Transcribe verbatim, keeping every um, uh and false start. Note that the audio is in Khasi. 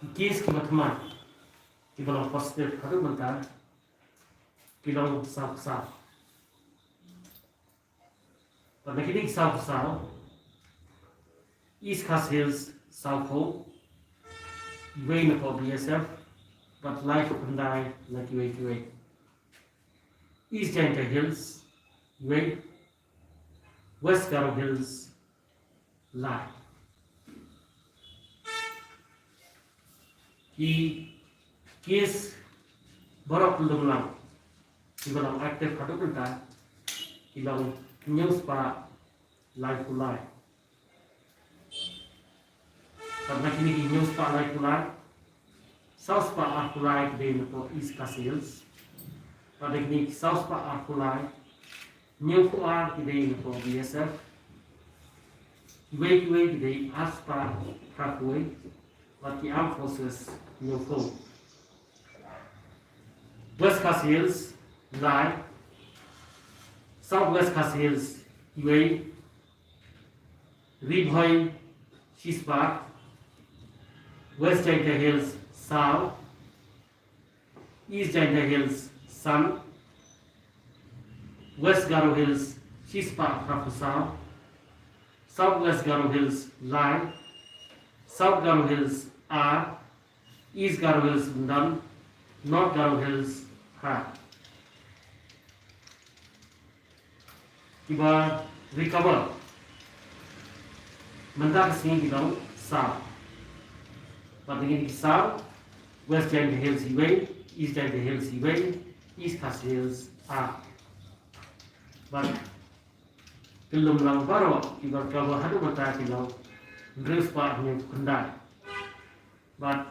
Ki case kiba thymmai kiba long positive haduh mynta ki long saw phew saw. Bad na kine ki saw phew saw, East Khasi Hills saw phew, iwei na pdeng B S F, bad laiphew khyndai na kiwei kiwei. East Jaintia Hills iwei, West Garo Hills lai. Ki case baroh kyllum lang kiba long active haduh mynta ki long hynñiew spah laiphew lai. Bad na kine ki hynñiew spah laiphew lai, saw spah arphew lai ki dei na pdeng East Khasi Hills. Bad na kine ki saw spah arphew lai, hynñiew phew ar ki dei na pdeng B S F. Kiwei kiwei ki dei ar spah phra phew wei, bad ki Armed Forces hynñiew phew. West Khasi Hills lai, South West Khasi Hills iwei, Ri Bhoi shispah, West Jaintia Hills saw, East Jaintia Hills san, West Garo Hills shispah phra phew saw, South West Garo Hills lai, South Garo Hills ar, East Garo Hills yndan, North Garo Hills phra. Kiba recover mynta ka sngi ki long saw. Bad na kine ki saw, West Jaintia Hills iwei, East Jaintia Hills iwei, East Khasi Hills ar. Bad kyllum lang baroh kiba recover haduh mynta ki long hynriew spah hynñiew phew khyndai. Bad